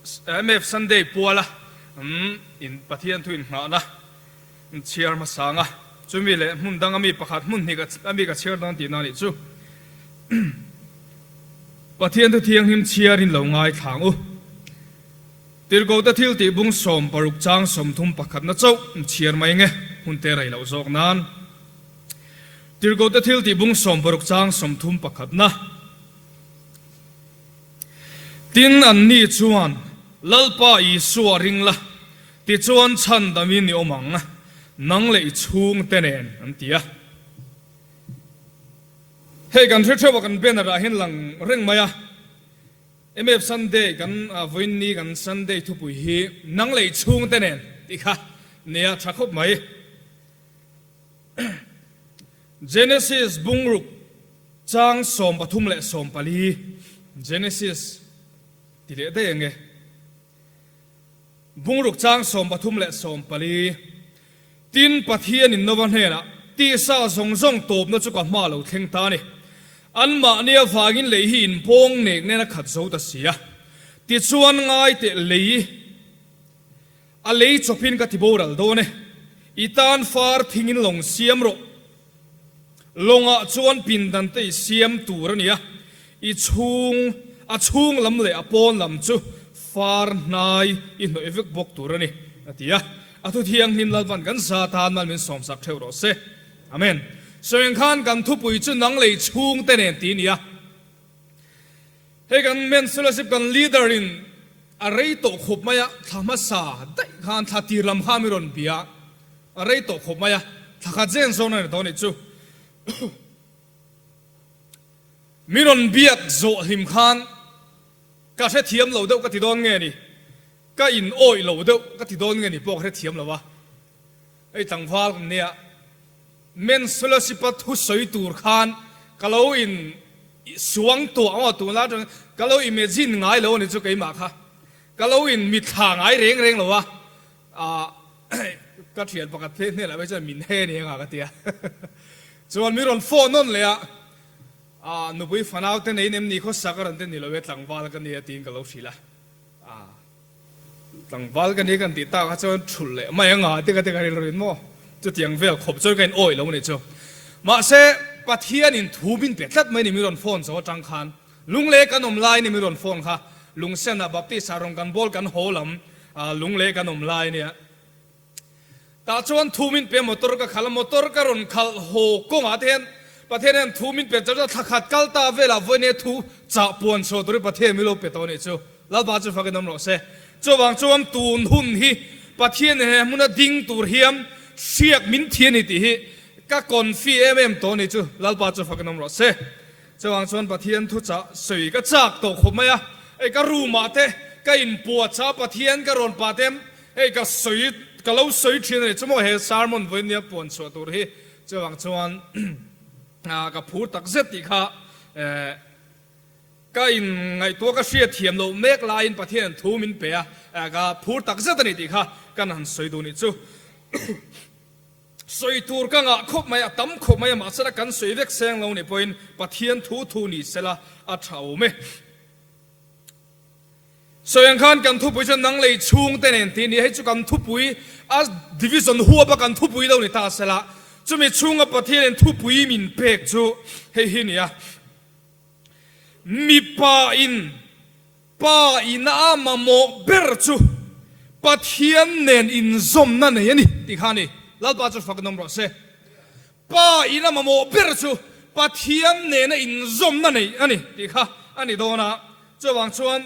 MF Sunday puala in Pathian thu inngahna chhiar hmasa ang a, chumi leh hmun danga mi pakhat hmun hnih a mi ka chhiar dawn tihna a nih chu. Pathian thu thianghlim chhiarin lo ngaithla ang u. Tirhkohte thil tih bung 16 chang 30 pakhatna chauh chhiar mai nge hun te rei loh zawk nan. Tirhkohte thil tih bung 16 chang 30 pakhatna. Tin, anni chuan, Lalpa Isua ring la, tichuan chhandamin i awm ang, nang leh i chhungte nen, an ti a. Hei kan hre theuh a, kan banner ah hian lang reng mai a, MF Sunday kan vawiin ni kan Sunday thupui hi nang leh i chhungte nen tih kha nia tha khawp mai. Genesis bungruk Chang 13 leh 14, Genesis, ti leh daih ang e. Bungruk chang 13 leh 14, Tin, Pathianin Nova hnenah, Tisa zawng zawng tawpna chu ka hma lo thleng ta a ni. Anmahni avangin lei hi inpawng nek nen a khat zo ta si a. Tichuan ngai teh lei a lei chawpin ka ti boral dawn e. I tan far thingin lawng siam rawh. Lawngah chuan pindan te i siam tur a ni a, i chhung, a chhung lam leh a pawn lam chu far hnai i hnawih vek bawk tur a ni, a ti a. A thu thianghlim Lalpan kan za tan mal min sawmsak theuh rawh se. Amen. Sawiang khan kan thupui chu nang lei chhung te nen ti a ni a. Hei kan Men's Fellowship kan leader in a rei tawh khawp mai a, thla hmasa daih khan thla tir lam kha mi rawn bia a. A rei tawh khawp mai a, thla khat zen zawn a ni tawh a nih chu. Mi rawn biak zawh hlim khan ka hrethiam lo deuh ka ti dawn nge ni, ka in awih lo deuh ka ti dawn nge ni pawh ka hrethiam lo a. Hei tlangval kan nia, Men's Fellowship a thusawi tur khan ka lo in suang tuah maw tunlai atang ka lo imagine ngai lo a ni chu keimah kha. Ka lo in mitthla ngai reng reng lo a. Ah ka thian pakhat phei hnenah phei chuan min he ni anga ka ti a chuan mi rawn phone nawn leh a ah nupui fanau te nei nem ni khaw sak a rawn te ni lo e tlangval ka nia tiin ka lo hrilh a ah tlangval ka ni kan tih tak kha chuan thulh leh mai anga te ka ti ka rilru in maw chutiang vel khawp chuan ka in awih lo a nih chu mahse Pathian in thu min pe tlat mai ni mi rawn phone zo atang khan Lunglei kan awm lai ni mi rawn phone kha Lungsen ah Baptist ah rawn kan bawl kan haw lam Lunglei kan awm lai ania. Tah chuan thu min pe motor ka khalh a, motor ka rawn khalh haw kawngah te hian Pathian hian thu min pe chauh chuan thla khat kal ta velah vawiin thu chah puan chhuah turin Pathian min lo pe tawh a nih chu. Lalpa chu fakin awm rawh se. Chuvang chuan tun hun hi Pathian he hmuna ding tur hian hriak min thi a ni tih hi ka confi em em tawh a nih chu. Lalpa chu fakin awm rawh se. Chuvang chuan Pathian thuchah sawi ka chak tawh khawp mai a, hei ka room ah te ka inpuah chah Pathian ka rawn pah te hei ka sawi ka lo sawi thin a ni chu maw he sermon vawiin nia puan chhuah tur hi chuvang chuan ka phur tak zet tih kha ka in ngaihtuah ka hriat thiam loh mek laiin Pathian thu min pe a ka phur tak zet a ni tih kha kan han sawi duh nih chu. Sawi tur ka ngah khawp mai, a tam khawp mai a, mahsela kan sawi vek seng lo nih pawhin Pathian thu thu ni sela a tha awm e. Sawi ang khan kan thupui chuan nang lei chhung te nen tih a ni a, hei chu kan thupui a division huap a kan thupui lo ni ta sela, chumi chhunga Pathianin thupui min pek chu hei hi a ni a, Mipa in Pa ina a mamawh ber chu Pathian nen inzawmna nei a ni tih kha a ni. Lalpa chu fak nawm rawh se. Pa ina mamawh ber chu Pathian nena inzawmna nei a ni tih kha a ni dawn a. Chuvang chuan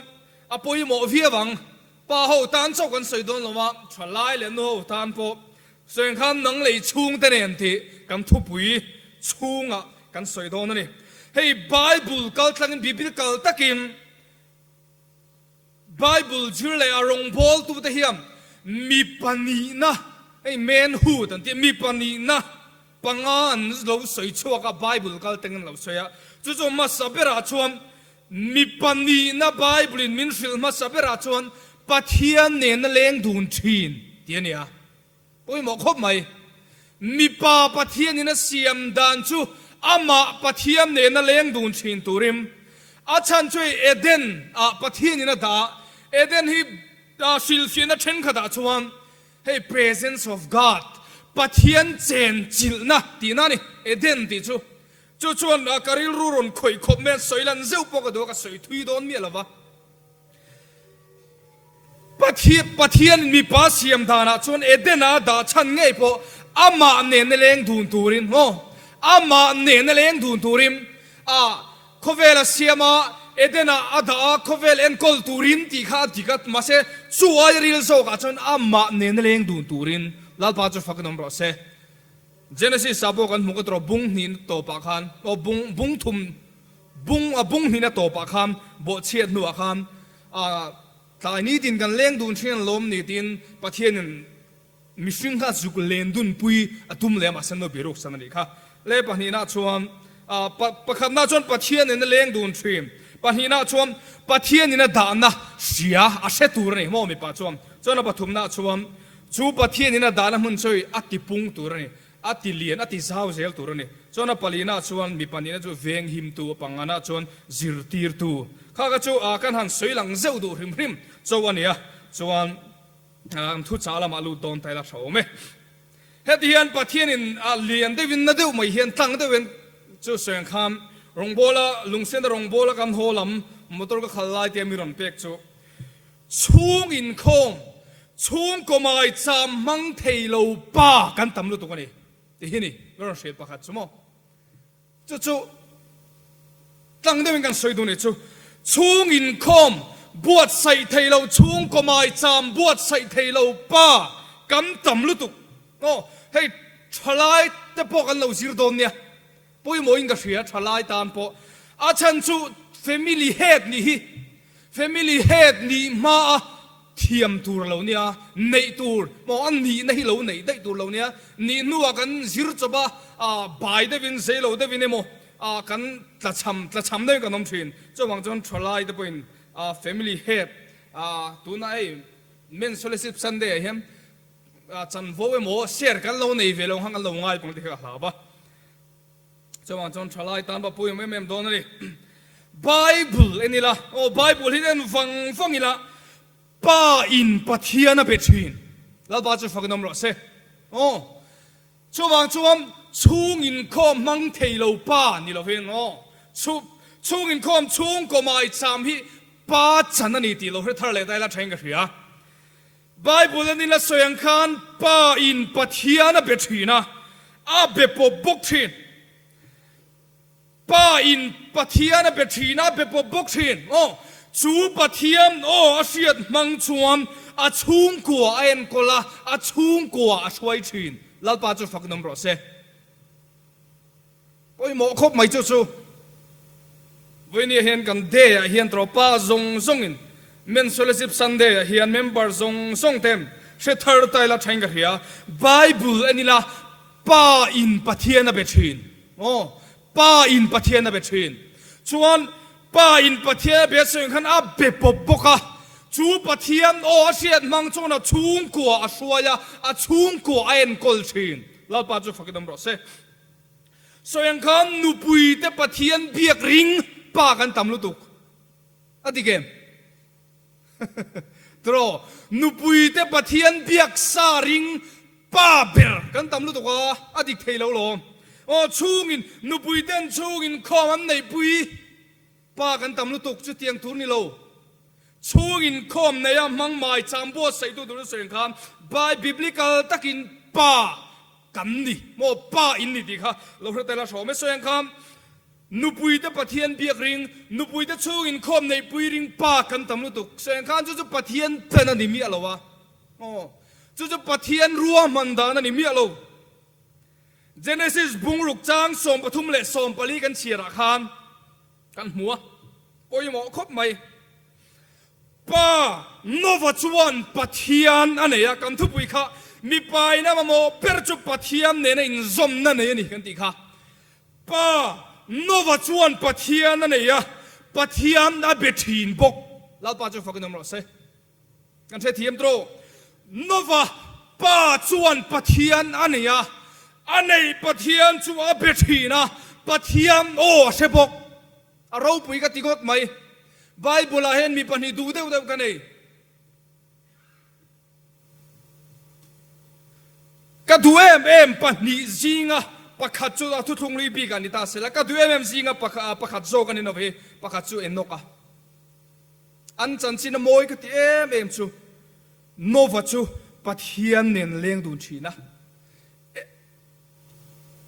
a pawimawh viau ang. Pa ho tan chauh kan sawi dawn lo a, thalai leh nu ho tan pawh sawi khan nang lei chhungte nen tih kan thupui chhungah kan sawi dawn a ni. Hei Bible kaltlangin biblical takin Bible zir leh a rawngbawltute hian mi pahnihna, hei manhood an tih a, mi pahnihna panga an lo sawi chhuak a, Bible kal teng an lo sawi a. Chu chu hmasa berah chuan mi pahnihna Bible in min hrilh hmasa berah chuan Pathian nena leng dun thin tih a ni a. Pawimawh khawp mai. Mipa Pathianin a siam dan chu amah Pathian nena leng dun thin turin a chhan chu hei Eden ah Pathianin a dah a. Eden hi hrilhfiahna thenkhatah chuan hei presence of God, Pathian chen chilhna tihna a ni, Eden tih chu. Chu chuan ka rilru rawn khawih khawp mai a, sawi lan zeuh pawh ka duh a, ka sawi thui dawn miah lo va. Pathian mipa siam danah chuan Eden-a dah chhan ngei pawh amah nena leng dun turin, aw, amah nena leng dun turin a khawvel a siam a, Eden-ah a dah a, khawvel enkawl turin tih kha a dik a, mahse chu aia ril zawkah chuan amah nena leng dun turin Lalpa chu fakin awm rawh se. Genesis-ah pawh kan hmu ka tawh bung hnihna tawpah khan, aw, bung, bung thum, Bung a bung hnin a tawpah khan bawhchhiat hnuah khan a tlai nitin kan leng dun thin an lawm ni tiin Pathianin mihring kha zuk len dunpui a tum leh a mahse no biruk san a nih kha. Le pahnihna chuan a pakhatna chuan Pathianin a leng dun thin pahnihna chuan Pathianin a dahna hria a hre tur a ni maw mipa chuan chuan a pathumna chuan chu Pathianin a dahna hmun chu a tipung tur a ni. A ti lian, a ti zau zel tur a ni. Chuan a palina chuan mi pahnihna chu venghimtu, a pangana chuan zirtirtu. Kha kha chu kan han sawi lang zeuh duh hrim hrim cho a ni a, chuan an thuchah lamah lut dawn ta ila tha awm e. Heti hian Pathianin a lian deuhin na deuh mai hian tlang deuhin chu sawi ang khan rawngbawla lungsena rawngbawla kan haw lam motor ka khal lai te mi rawn pek chu Chhung inkhawm, chhungkaw mai cham hmang thei lo pa kan tam lutuk a ni tih hi ni ka rawn hrilh pakhat chu maw. Chu chu tlang deuhin kan sawi duh ni chu chhung inkhawm buatsaih thei lo, chhungkaw mai cham buatsaih thei lo pa kan tam lutuk aw. Hei thalai te pawh kan lo zir dawn nia, pawimawhin ka hria thalai tan pawh a chhan chu family head nih hi Family head nih hma a thiam tur lo nia, neih tur maw a nihna hi lo neih daih tur lo nia, nih hnuah kan zir chawp a, ah bai deuhin zei lo deuhin emaw ah kan tlachham tlachham deuhin kan awm thin. Chuvang chuan thalai te pawhin ah family head ah tuna hei Men's Fellowship Sunday ah hian ah chanvo emaw share kan lo nei ve lo ang khan kan lo ngai pang te kha ka hlau va. Chuvang chuan thalai tan pawh pawimawh em em dawn a ni. Bible en ila, aw Bible hi en vang vang ila, Pa in Pathian a be thin. Lalpa chu fak in awm rawh se. Aw, chuvang chuan chhung inkhawm hmang thei lo pa ni lovin, aw, chhung inkhawm chhungkaw maicham hi pa chan a ni tih lo hre thar leh ta ila thain ka hria. Bible an ila sawi ang khan Pa in Pathian a be thin a, a be pawp bawk thin. Pa in Pathian a be thin a, a be pawp bawk thin. Aw, chu Pathian aw a hriat hmang chuan a chhungkua a enkawl a, a chhungkua a hruai thin. Lalpa chu fak nawm rawh se. Pawimawh khawp mai chu chu Vawinia hian kan day ah hian tawh pa zawng zawngin Men's Fellowship Sunday ah hian member zawng zawng ten hre thar ta ila thain ka hria Bible en ila Pa in Pathian a be thin aw Pa in Pathian a be thin chuan Pa in Pathian a be a sawi ang khan a be pawp bawk a chu Pathian aw a hriat hmang chuan a chhungkua a hruai a a chhungkua a enkawl thin Lalpa chu fakin awm rawh se. Sawi ang khan nupui te Pathian biak ring pa kan tam lutuk a ti kem? Tiraw, nupui te Pathian biak sa ring pa ber kan tam lutuk a, a dik thei lo lawm. Aw chhungin nupui ten chhungin khawm an neihpui pa kan tam lutuk chutiang tur ni lo. Chhung inkhawm neia hmang mai cham buatsaihtu tur chu sawi ang khan Bai Biblical takin pa kan ni maw pa in ni tih kha lo hre tel a hrawm e. Sawi ang khan nupuite Pathian biak ring, nupuite chhung inkhawm neihpui ring pa kan tam lutuk. Sawi ang khan chu chu Pathian plan a ni miah lo a, aw chu chu Pathian ruahman dan a ni miah lo. Genesis bungruk chang 13 leh 14 kan chhiarah khan Kan hmu a, pawimawh khawp mai. Pa Nova chuan Pathian a nei a, kan thupui kha mipa in a mamawh ber chu Pathian nena inzawmna nei a ni kan tih kha. Pa Nova chuan Pathian a nei a, Pathian a be thin bawk. Lalpa chu fakin awm rawh se. Kan hrethiam tawh. Nova pa chuan Pathian a nei a, a neih Pathian chu a be thin a, Pathian aw a hre bawk. A ropui ka ti ngawt mai. Bible ah hian mi pahnih duh deuh deuh ka nei. Ka duh em em pahnih zinga pakhat chu a thuthlung lui bik ah ni ta sela, ka duh em em zinga pakhat zawk a ni lo hi, pakhat chu Enoch a. An chanchin a mawi ka ti em em chu Nova chu Pathian nen leng dun thin a,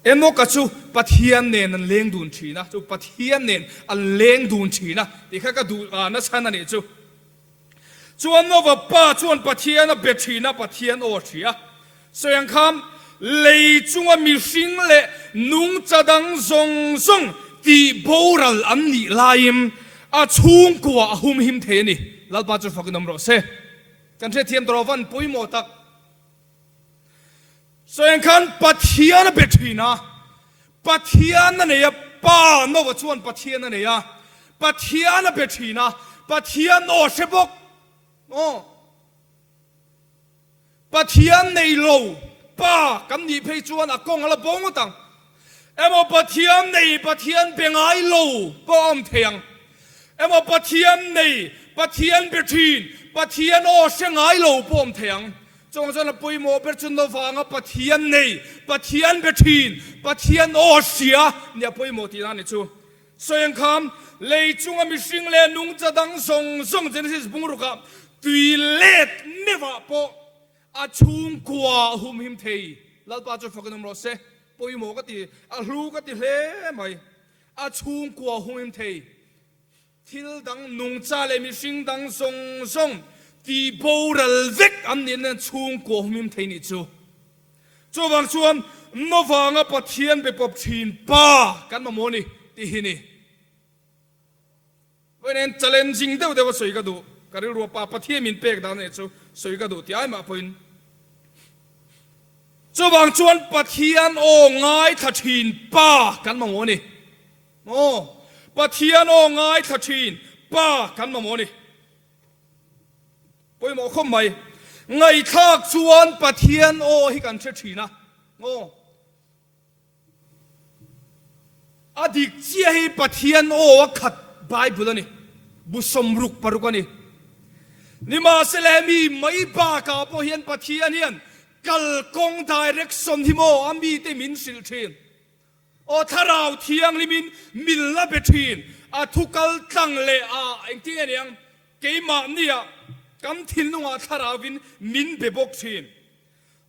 Enoch-a chu Pathian nen an leng dun thin a, chu Pathian nen an leng dun thin a tih kha ka duh nachhan a nih chu. Chuan Nova pa chuan Pathian a be thin a, Pathian aw a hria. Sawi ang khan lei chunga mihring leh nungcha dang zawng zawng tih boral an nih laiin a chhungkua a humhim thei a ni. Lalpa chu fakin awm rawh se. Kan hrethiam tawh van pawimawh tak. Sawi ang khan Pathian a be thin a, Pathian a nei a, Pa Nova chuan Pathian a nei a, Pathian a be thin a, Pathian aw hre bawk. Aw. Pathian nei lo Pa kan nih phei chuan a kawng a la bo ngawt ang. Emaw Pathian nei Pathian be ngai lo pawh a awm thei ang. Emaw Pathian nei Pathian be thin Pathian aw hre ngai lo pawh a awm thei ang. Chawng chuan a pawimawh ber chu Novanga Pathian nei, Pathian be thin, Pathian aw hria nia pawimawh tihna a ni chu. Sawi ang kha, lei chunga mihring leh nungcha dang zawng zawng Genesis bungrukah tui let meuhah pawh a chhungkua a humhim thei. Lalpa chu fakin awm rawh se. Pawimawh ka ti, a hlu ka ti hle mai. A chhungkua a humhim thei. Thil dang nungcha leh mihring dang zawng zawng tih boral vek an nih nan chhungkua humhim thei nih chu. Chuvang chuan Novanga Pathian be pawp thin pa kan mamawh a ni tih hi ni. Vawiin challenging deuh deuh a sawi ka duh, ka rilru pa Pathian min pek dan nih chu sawi ka duh tih ai mah pawhin. Chuvang chuan Pathian aw ngaithla thin pa kan mamawh a ni. Aw, Pathian aw ngaithla thin pa kan mamawh a ni. Pawimawh khawp mai. Ngaihthlak chuan Pathian aw hi kan hre thin a. Aw. A dik chiah hi Pathian aw a khat Bible a ni. Bu 66 a ni. Nimahsela hemi mai bakah pawh hian Pathian hian kalkawng direction hi maw a mite min hrilh thin. Aw Thlarau Thianghlimin min la be thin, a thu kal tlang leh a engtin nge niang, keimahnia kan thinlungah Thlarauvin min be bawk thin.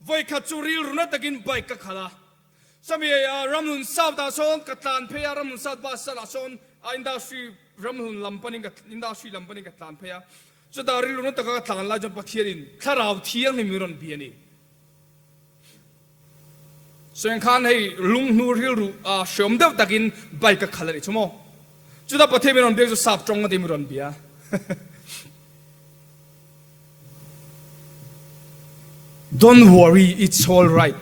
Vawikhat chu rilru na takin bike ka khalh a, Sami Ramhlun South ah sawn ka tlan phei a, Ramhlun South bus stand ah sawn a industry Ramhlun lam panin ka industry lam panin ka tlan phei a, chutah rilru na taka ka tlan lai chuan Pathianin Thlarau Thianghlim min rawn bia a ni. Seng khan hei lunghnu rilru a hreawm deuh takin bike a khalh a nih chu maw? Chutah Pathian min rawn biak chu sap tawng a ti min rawn bia. Don't worry, it's all right.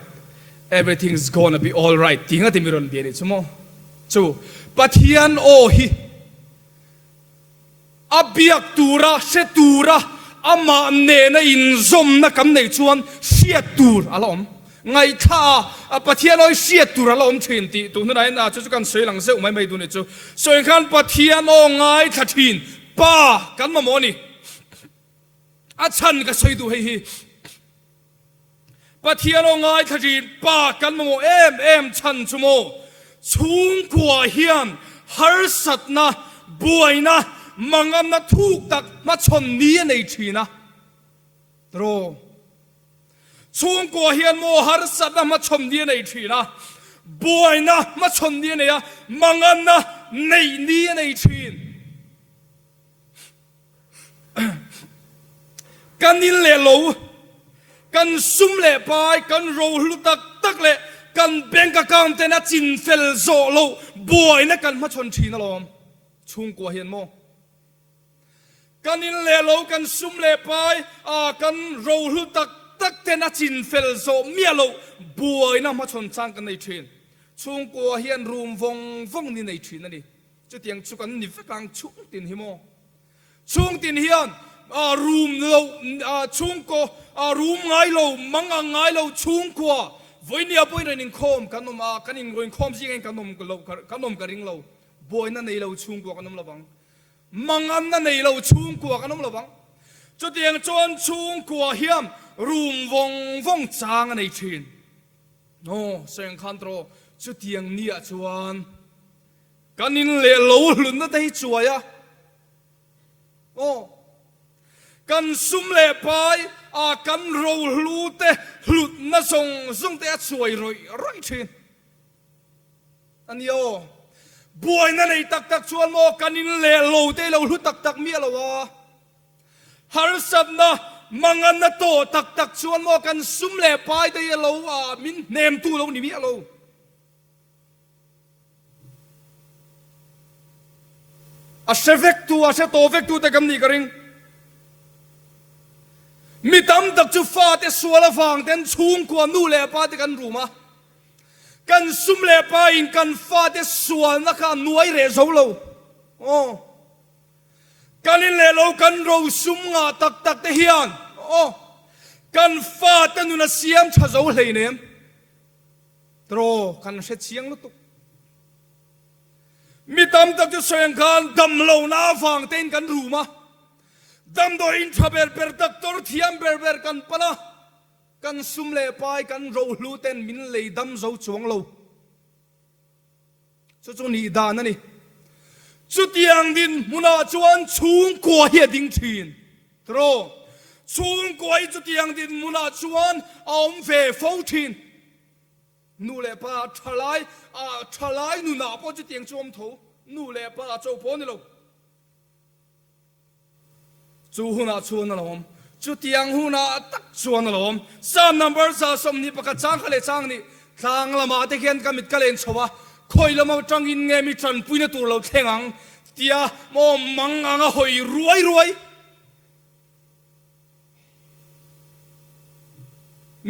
Everything's gonna be all right ti nga ti min rawn bia nih chu maw? Chu Pathian aw hi A biak tura, hre tura, amah nena inzawmna kan neih chuan hriat tur a la awm. Ngaihthla a, Pathian awi hriat tur a la awm thin tih tun hunah hian chu chu kan sawi lang zeuh mai mai dun ni chu. Sawi khan Pathian aw ngaithla thin Pa kan mamawh a ni. A chhan ka sawi duh hei hi. Pathian aw ngaithla thin Pa kan mamawh em em chhan chu maw? Chhungkua hian harsatna, buaina, mangamna thuk tak hmachhawn ni a nei thin a. Tiraw? Chhungkua hian maw harsatna hmachhawn ni a nei thin a, buaina hmachhawn ni a nei a, mangamna neih ni a nei thin. Kan in leh lo, kan sum leh pai, kan rohlu tak tak leh kan bank account ten a chin fel zawh loh buaina kan hmachhawn thin alawm. Chhungkua hian maw? Kan in leh lo, kan sum leh pai, kan rohlu tak tak ten a chin fel zawh miah loh buaina hmachhawn chang kan nei thin. Chhungkua hian rum vawng vawng ni nei thin a ni. Chutiang chu kan ni vek ang chhungtin hi maw? Chhungtin hian rum lo chhungkaw rum ngai lo, mang ang ngai lo chhungkua vawinia pawhin rawn inkhawm kan awm a, kan inkhawm zingah hian kan awm lo kan awm ka ring lo. Buaina nei lo chhungkua kan awm lo vang. Manganna nei lo chhungkua kan awm lo vang. Chutiang chuan chhungkua hian rum vawng vawng chang a nei thin. Aw, sawi ang khan tawh, chutiang niah chuan kan in leh lo hlutna te hi chuai a. Aw, kan sum leh pai a kan rohlu te hlutna zawng zawng te a chuai rawih rawih thin a nia aw. Buaina nei tak tak chuan maw kan in leh lo te lo hlu tak tak miah lo a. Harsatna manganna tawh tak tak chuan maw kan sum leh pai te hi a lo a min hnemtu lo ni miah lo. A hre vek tu, a hre tawh vek tu te kan nih ka ring. Mi tam tak chu fate sual avang ten chhungkua nu leh pa te kan rum a. Kan sum leh pa in kan fate sualna kha a nuai reh zo lo. Aw. Kan in leh lo kan ro sum ngah tak tak te hian aw kan fate nun a siam tha zo hleinem. Tiraw kan hre chiang lutuk. Mi tam tak chu sawi ang khan damlohna avang tein kan rum a, damdawi in tha ber ber, doctor thiam ber ber kan pan a, kan sum leh pai kan rohlu ten min lei dam zo chuang lo. Chu chu nih dan a ni. Chutiang dinhmunah chuan chhungkua hi a ding thin. Tiraw? Chhungkua hi chutiang dinhmunah chuan a awm ve fo thin. Nu leh pa thalai, thalai nunah pawh chutiang chu a awm tho. Nu leh pa cho pawh a ni lo. Chu hunah chuan a lo awm. Chutiang hunah tak chuan a lo awm. Psalm number 121 chang kha leh chang nih tlang lamah te khian ka mit ka len chho a, khawi lam atangin nge mi tanpuina tur lo thleng ang tia maw mang anga hawi ruai ruai.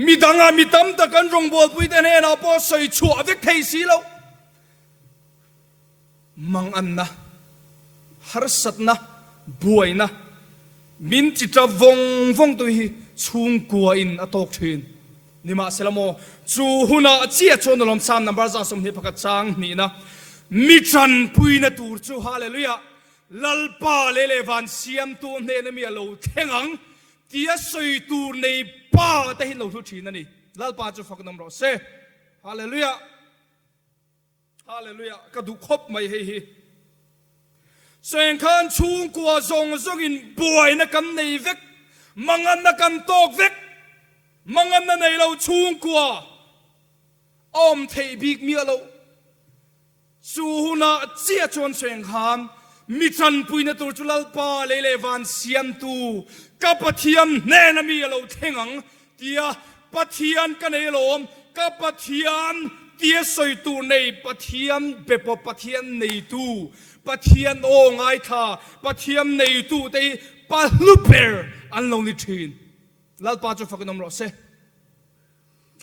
Mi danga mi tam tak an rawngbawlpui te hnenah pawh sawi chhuah vek thei si lo. Manganna, harsatna, buaina min chi ta vawng vawng tu hi chhungkua in a tawk thin. Nimahsela maw, chu hunah chiah chuan alawm Psalm number 21 chang hnihna mi tanpuina tur chu Hallelujah Lalpa leh leh van siamtu hnena mi a lo thleng ang tia sawi tur nei pa te hi lo hlu thin a ni. Lalpa chu fak nawm rawh se. Hallelujah. Hallelujah ka duh khawp mai hei hi. Sengkhan chhungkua zawng zawngin buaina kan nei vek, manganna kan tawk vek, manganna nei lo chhungkua a awm theih bik miah lo. Chu hunah chiah chuan Sengkhan mi tanpuina tur chu Lalpa lei leh van siamtu ka Pathian hnena mi a lo thleng ang Tia Pathian ka nei alawm, ka Pathian tia sawi tur nei Pathian be pawh Pathian neitu, Pathian aw ngaithla, Pathian neitu te hi pa hlu ber an lo ni thin. Lalpa chu fakin awm rawh se.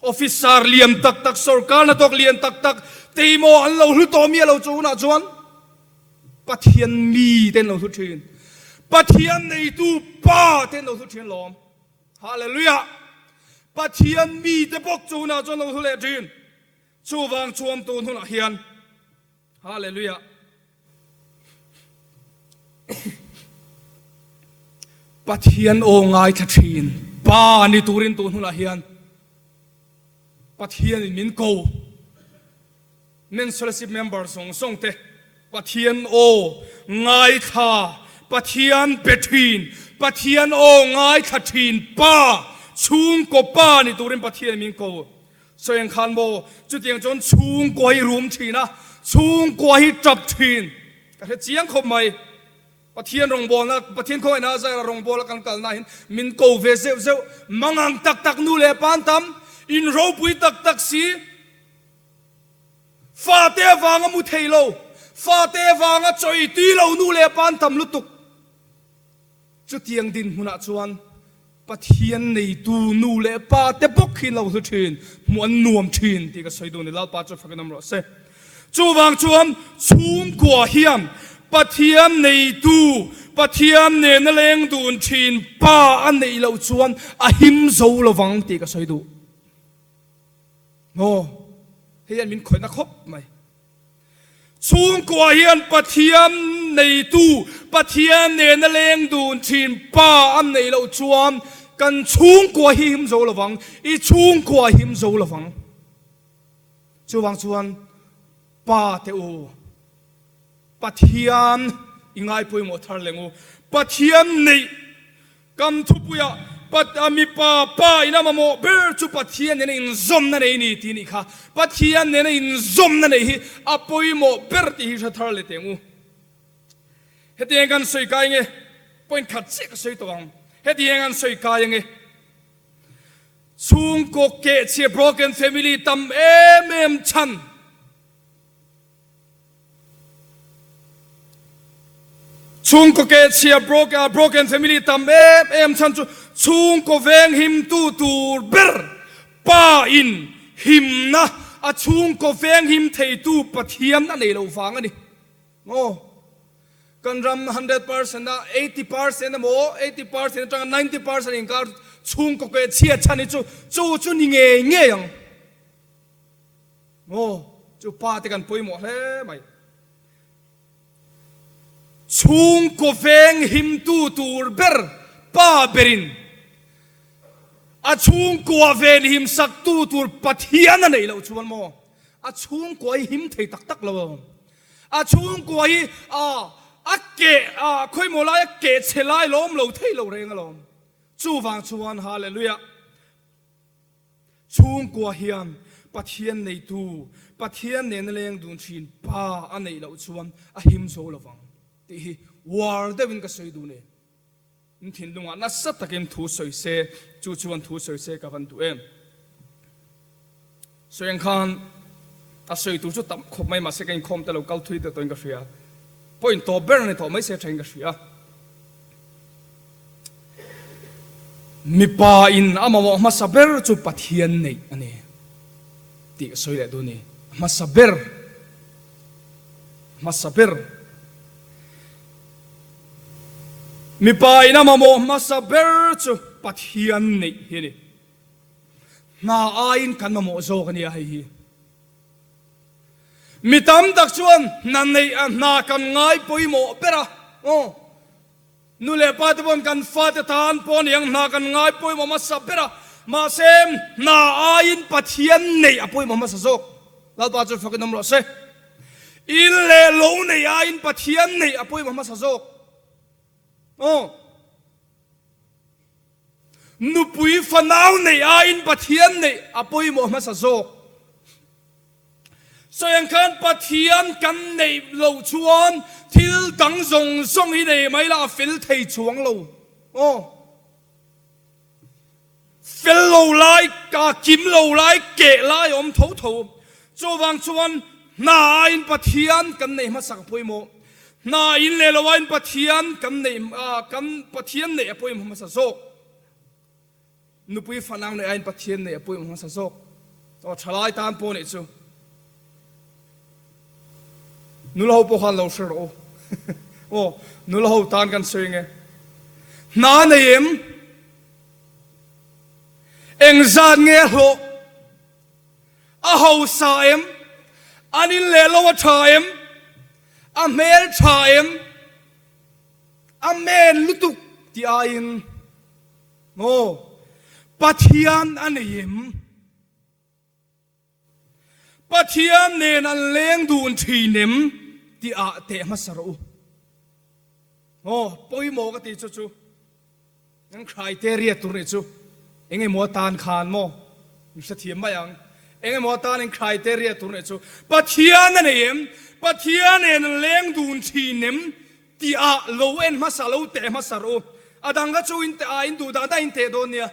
Officer lian tak tak, sorkar hnathawk lian tak tak te hi maw an lo hlu tawh miah lo chu hunah chuan Pathian mi te an lo hlu thin. Pathian neitu pa te an lo hlu thin alawm. Hallelujah! Pathian mite bawk chu hunah chuan lo thu leh thin. Chuvang chuan tun hunah hian Hallelujah! Pathian aw ngaithla thin Pa ni turin tun hunah hian Pathianin min ko. Men's Fellowship member zawng zawng te Pathian aw ngaithla, Pathian pe thin, Pathian aw ngaithla thin pa, chhungkaw pa ni turin Pathian min ko. Sawi ang khan maw, chutiang chuan chhungkua hi rum thin a, chhungkua hi tap thin. Ka hre chiang khawp mai. Pathian rawngbawlna, Pathian khawngaihna a zaira rawngbawla kan kalna hin min ko ve zeuh zeuh. Mangang tak tak nu leh pa an tam, in ropui tak tak si. Fate avanga mu thei lo, fate avanga chawi tui lo nu leh pa an tam lutuk. Chutiang dinhmunah chuan Pathian neitu nu leh pa te bawk hi an lo hlu thin, hmuh an nuam thin tih ka sawi duh a ni. Lalpa chu fakin awm rawh se. Chuvang chuan chhungkua hian Pathian neitu, Pathian nena leng dun thin pa a neih loh chuan a him zo lovang tih ka sawi duh. Maw? Hei hian min khawihna khawp mai. Chhungkua hian Pathian neitu, Pathian nena leng dun thin pa an neih loh chuan kan chhungkua hi him zo lovang, i chhungkua him zo lovang. Chuvang chuan Pa te u, Pathian i ngai pawimawh thar leng u. Pathian neih kan thupuiah mipa pa in a mamawh ber chu Pathian nena inzawmna nei ni tih nih kha. Pathian nena inzawmna neih hi a pawimawh ber tih hi hre thar leh teng u. Hetiang kan sawi kai nge? Point khat chiah ka sawi tawh ang. Hetiang an sawi kai ange. Chhungkaw kehchhia broken family tam em em chhan. Chhungkaw kehchhia broken family tam em em chhan chu chhungkaw veng himtu tur ber pa in himna a chhungkaw veng him theitu Pathian a nei lo vang a ni. Maw? Kan ram 100% a 80% emaw 80% atanga 90% inkar chhungkaw kehchhia chhan hi chu chu chu ni ngei ngei ang. Maw, chu pa te kan pawimawh hle mai. Chhungkaw veng himtu tur ber pa berin a chhungkua ven him saktu tur Pathian a neih loh chuan maw, a chhungkua hi him thei tak tak lo. A chhungkua hi a a keh a khawimaw lai a keh chhe lai lawm lo thei lo reng alawm. Chuvang chuan Hallelujah. Chhungkua hian Pathian neitu, Pathian nena leng dun thin pa a neih loh chuan a him zo lo vang tih hi uar deuhin ka sawi duh ni. In thinlungah nasa takin thu sawi se, chu chuan thu sawi se ka van duh em. Sawi ang khan a sawi tur chu tam khawp mai mahse ka inkhawm te lo kal thui deuh tawhin ka hria. Point tawp ber a ni tawh mai se thain ka hria. Mipa in a mamawh hmasa ber chu Pathian neih a ni tih ka sawi leh duh a ni. A hmasa ber, a hmasa ber. Mipa in a mamawh hmasa ber chu Pathian neih hi a ni. Hna aiin kan mamawh zawk a nia hei hi. Mi tam tak chuan hna neih a hna kan ngai pawimawh ber a, aw. Nu leh pa te pawhin kan fate tan pawh a ni ang, hna kan ngai pawimawh hmasa ber a, mahse hna aiin Pathian neih a pawimawh hmasa zawk. Lalpa chu fakin awm rawh se. In leh lo neih aiin Pathian neih a pawimawh hmasa zawk. Aw. Nupui fanau neih aiin Pathian neih a pawimawh hmasa zawk. Sawi ang khan Pathian kan neih loh chuan thil dang zawng zawng hi nei mai la a fel thei chuang lo. Aw. Fel lo lai, kim lo lai, keh lai a awm tho tho. Chuvang chuan hna aiin Pathian kan neih hmasak a pawimawh. Hna in leh lo aiin Pathian kan neih kan Pathian neih a pawimawh hmasa zawk. Nupui fanau neih aiin Pathian neih a pawimawh hmasa zawk. Aw thalai tan pawh nih chu. Nula ho pawh khan lo hre rawh u. Aw nula ho tan kan sawi nge. Hna nei em? Engzat nge hlawh? A hausa em? An in leh lo a tha em? A hmel tha em? A men lutuk tih aiin maw Pathian a nei em? Pathian nen an leng dun thin em tih ah teh hmasa rawh u. Aw, pawimawh ka ti chu chu. An criteria tur nih chu eng emaw atan khan maw min hrethiam mai ang. Eng emaw atan an criteria tur nih chu Pathian a nei em? Pathian nen an leng dun thin em? Tih ah lo en hmasa lo teh hmasa rawh u. A dang kha chu in teh ah in duh dan dan in teh dawn nia.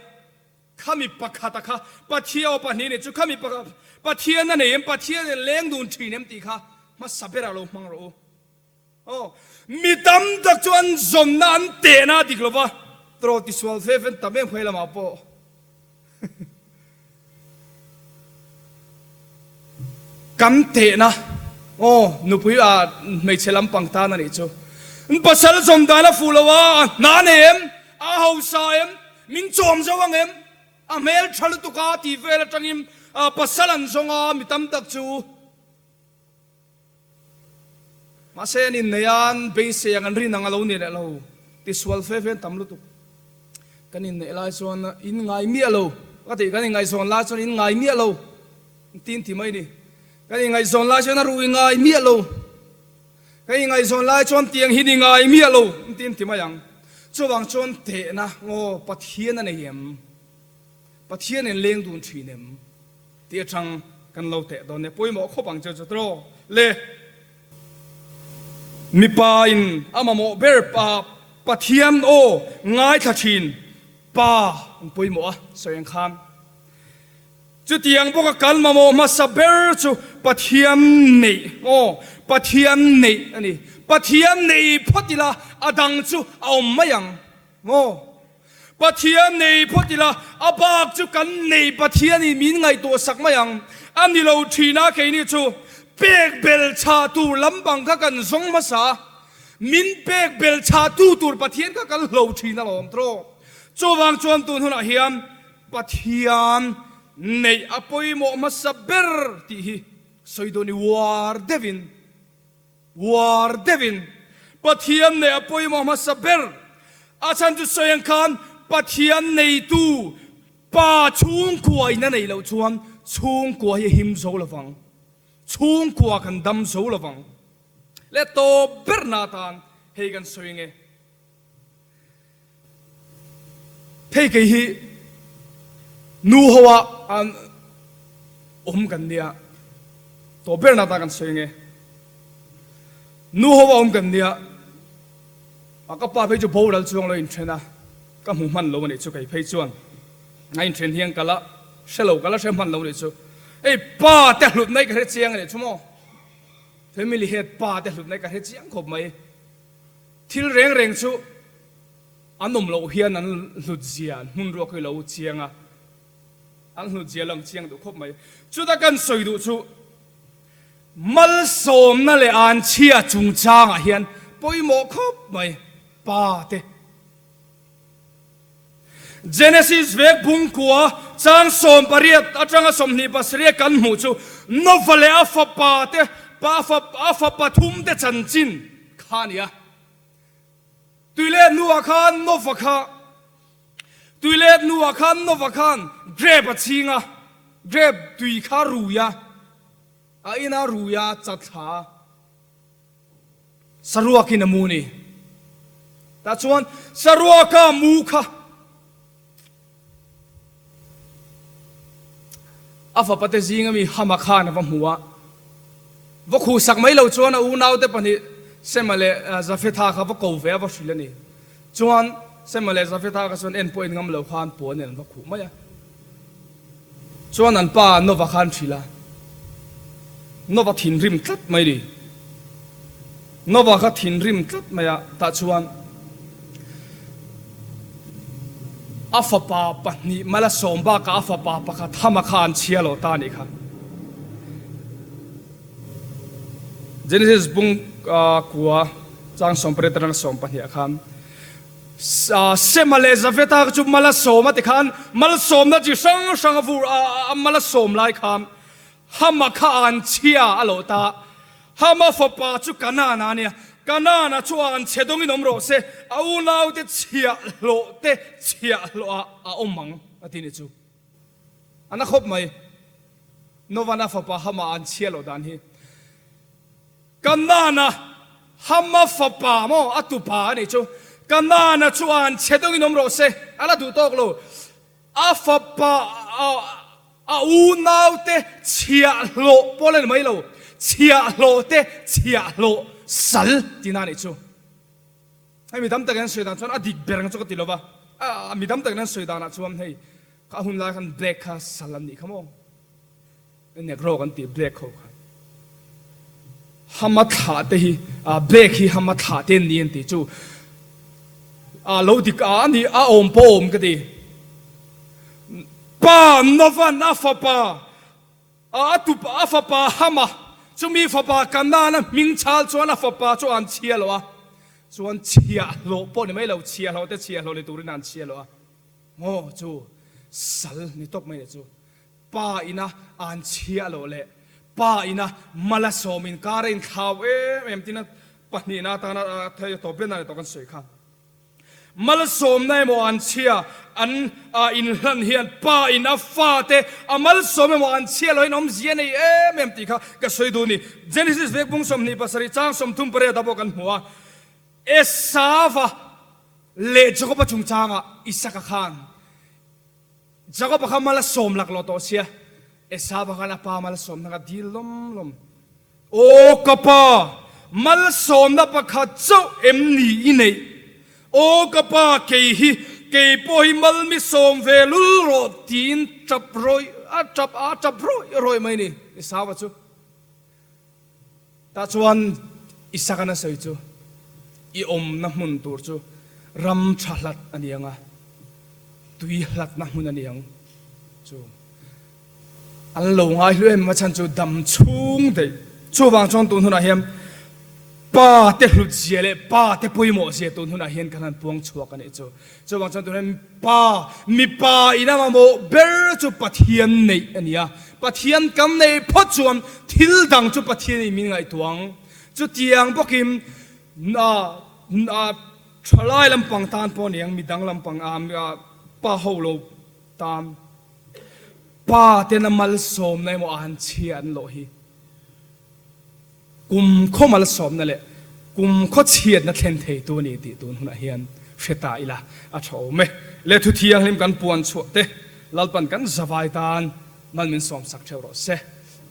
Khami pakhat a kha Pathian aw pahnih nih chu khami pakhat Pathian a nei em? Pathian nen leng dun thin em? Tih kha hmasa berah lo hmang rawh u. Aw, mi tam tak chu an zawnna an tehna a dik lo va, tawh tisual fe fen tam em khawi lamah pawh. Kan tehna, aw, nupui a hmeichhe lampang tan a nih chu. Pasal zawn dan a fuh lo a, a hna nei em, a hausa em, min chawm zo ang em, a hmel tha lutuk a tih vel atangin pasal an zawng a, mi tam tak chu. Mahse an inneih a, an beisei ang, an rin ang a lo ni leh lo. Tisual fe fe an tam lutuk. Kan inneih lai chuan in ngai miah lo, ka tih kan inngaihzawn lai chuan in ngai miah lo, tin ti mai ni. Kan ingaihzawn lai chuan a rui ngai miah lo. Kan ingaihzawn lai chuan tiang hi ni ngai miah lo tiin ti mai ang. Chuvang chuan tehna ngaw Pathian a nei em? Pathian in leng dun thin em? Tih atang kan lo teh dawn nia. Pawimawh khawp ang che chu tiraw le. Mipa in a mamawh ber pa Pathian aw ngaithla thin pa an pawimawh a sawi ang khan. Chutiang bawka kan mamawh hmasa ber chu Pathian neih aw, Pathian neih a ni. Pathian nei phawt ila a dang chu a awm mai ang maw? Pathian nei phawt ila a bak chu kan nei Pathianin min ngaihtuah sak mai ang. A ni lo thin a keini chu pek bel chhah tur lampang kha kan zawng hmasa. Min pek bel chhah tu tur Pathian kha kan hlo thin alawm tawk. Chuvang chuan tun hunah hian Pathian neih a pawimawh hmasa ber tih hi sawi dawn i uar deuhin, uar deuhin Pathian neih a pawimawh hmasa ber. A chhan chu sawi ang khan Pathian neitu Pa chhungkua in a neih loh chuan chhungkua hi a him zo lovang, chhungkua kan dam zo lovang. Leh tawp berna atan hei kan sawi nge. Hei kei hi nu ho a an awm kan nia tawh ber na ta kan sawi nge nu ho a awm kan nia a ka pa phei chu boral chuang lo inthen a ka hmu hman lo anih chu kei phei chuan a inthen hian ka la hre lo ka la hre hman lo anih chu hei pa te hlut mai ka hre chiang anih chu maw family head pa te hlut mai ka hre chiang khawp mai. Thil reng reng chu an awm loh hian an hlut zia an hmun ruak hi lo chiang a, an hlut zia lang chiang duh khawp mai. Chuta kan sawi duh chu malsawmna leh anchhia chungchangah hian pawimawh khawp mai pa te. Genesis vek bungkua chang 18 atanga 27 kan hmuh chu Nova leh a fapa te a fapa thum te chanchin kha a ni a. Tuilet hnuah khan Nova kha Tuilet hnuah khan Nova khan grape a chhing a, grape tui kha rui a, a ina rui a, chatthla a. Saruakin a mu ni. Tah chuan saruaka mu kha a fapate zinga mi Hama khan a va hmu a. Va khuhsak mai lo chuan a unaute pahnih Sema leh Jafetha kha va ko ve a, va hrilh a ni. Chuan Sema leh Jafetha kha chuan en pawh en ngam lo khan puan in an va khuh mai a. Chuan an pa Nova khan hrilh a, Nova thinrim tlat mai ni. Nova kha thinrim tlat mai a, tah chuan a fapa pahnih mala sawm bakah a fapa pakhat Hama kha an chhia lo ta a nih kha. Genesis bung kua chang 18 atanga 12 ah khan Sema leh Jafetha chu mal a sawm a ti khan malsawmna chi hrang hrang a vur a, mal a sawm lai khan Hama kha an chhia a lo ta. Hama fapa chu Kanaan a nia, Kanaan-a chu an chhe dawngin awm rawh se, a unaute chhiahhlawh te chhiahhlawhah a awm ang a ti ni chu. A na khawp mai. Novan a fapa Hama an chhia loh dan hi. Kanaan-a Hama fapa maw a tupa a nih chu. Kanaan-a chu an chhe dawngin awm rawh se, a la duh tawk lo. A fapa a unaute chhiahhlawh pawh la ni mai lo, chhiahhlawh te chhiahhlawh sal tihna a nih chu. Hei mi tam takin an sawi dan chuan a dik ber ang chu ka ti lo va, mi tam takin an sawi danah chuan hei kha a hun lai khan black kha sal an nih kha maw. Negro kan tih black ho kha Hama thlah te hi black hi Hama thlah te an ni an tih chu a lo dik a ani a awm pawh awm ka ti. Pa Novan a fapa a tup a fapa Hama chumi fapa Kanaan a hming chhal chuan a fapa chu an chhia lo a chuan chhiahhlawh pawh ni mai lo chhiahhlawh te chhiahhlawh ni turin an chhia lo a maw chu sal ni tawp mai ni chu. Pa ina an chhia loh leh pa ina mal a sawm inkar a inthlau em em tina pahnihna atana thei tawp ber na leh tawh kan sawi kha. Malsawmna emaw an chhia an inhlan hian pa in a fate a malsawm emaw an chhia loin awmzia nei em em tih kha ka sawi duh a ni. Genesis vek bung 27 chang 38 ah pawh kan hmu a, Esava leh Jakoba chungchangah Isaka khan Jakoba kha mal a sawm laklawh tawh sia, Esava khan a pa malsawmna kha dil lawm lawm. Aw ka pa, malsawmna pakhat chauh em ni i neih? Aw ka pa, kei hi, kei pawh hi mal mi sawm ve lul rawh tiin tap rawih a tap a tap rawih rawih mai ni Esava chu. Tah chuan Isaka-na sawi chu i awmna hmun tur chu ram tha hlat a ni ang a, tui hlatna hmun a ni ang chu an lo ngai hlu em a chhan chu dam chhung daih. Chuvang chuan tun hunah hian pa te hlut zia leh pa te pawimawh zia tun hunah hian kan han puang chhuak a nih chu. Chuvang chuan tunah hian pa, mipa ina mamawh ber chu Pathian neih a ni a. Pathian kan neih phawt chuan thil dang chu Pathianin min ngaihtuah ang. Chutiang bawkin thalai lampang tan pawh a ni ang, midang lampang pa ho lo tan pa tena malsawmna emaw an chhia an lawh hi. Kum khaw malsawmna leh kum khaw chhiatna thlen theitu a ni tih tun hunah hian hre ta ila a tha awm e. Le thu thianghlim kan puan chhuah te Lalpan kan zavai tan mal min sawm sak theuh rawh se.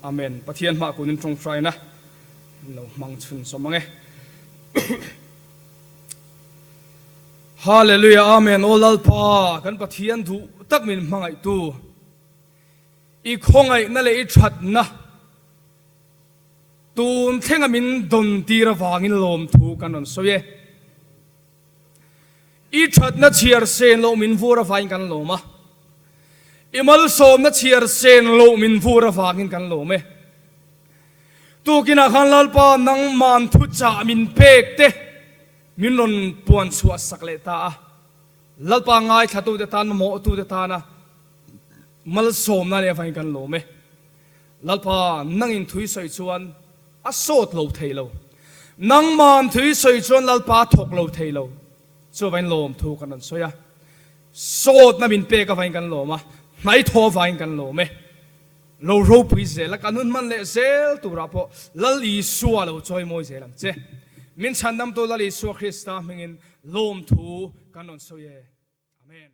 Amen. Pathian hmah kunin tawngtaina min lo hmang chhun sawm ang e. Hallelujah Amen Aw Lalpa kan Pathian duh tak min hmangaihtu i khawngaihna leh i thatna Tun thlenga min dawn tir avangin lawmthu kan rawn sawi e. I thatna chhiar sen loh min vur avangin kan lawm a. I malsawmna chhiar sen loh min vur avangin kan lawm e. Tukinah khan Lalpa nangman thuchah min pek te min rawn puan chhuah sak leh ta a. Lalpa ngaithlatute tan mamawhtute tana malsawmna leh avangin kan lawm e. Lalpa, nangin thui sawi chuan a sawt lo thei lo. Nangman thui sawi chuan Lalpa a thawk lo thei lo. Chuvain lawmthu kan rawn sawi a. Sawtna min pek avain kan lawm a, hnaithaw avain kan lawm e. Lo ropui zel a, kan hun hman leh zel turah pawh Lal Isua lo chawi mawi zel ang che. Min chhandamtu Lal Isua Krista hmingin lawmthu kan rawn sawi e. Amen.